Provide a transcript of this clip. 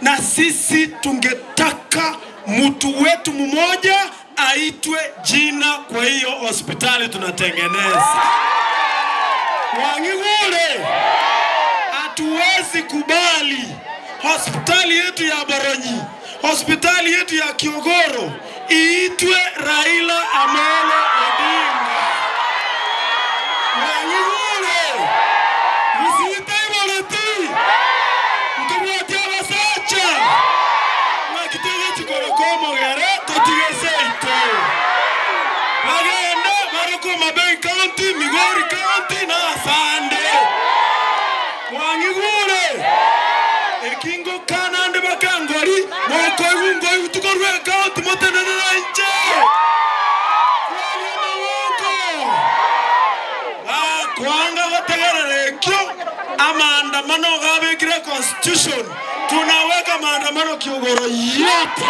Na sisi tungetaka mtu wetu mmoja aitwe jina kwa hiyo hospitali tunatengeneza. Wang'igure, hatuwezi kubali hospitali yetu ya Boronyi, hospitali yetu ya Kiogoro iitwe Raila Amolo Odinga. Wang'igure, musiite iboreti, ntobwati abasacha, ng'aki togochi koroka omogere totige seito. Bagende baroke Homa Bay County, Migori County na asande. Mwang'igure? Eki ngokana ande bakangori, mokoigwa nkoigwa tikorwa ecounty motenenere inche. Kwabia amaboko. Bakwanga gotegerera ekio, amaandamano iga abekire econstitution, tunaweka maandamano kiogoro yote.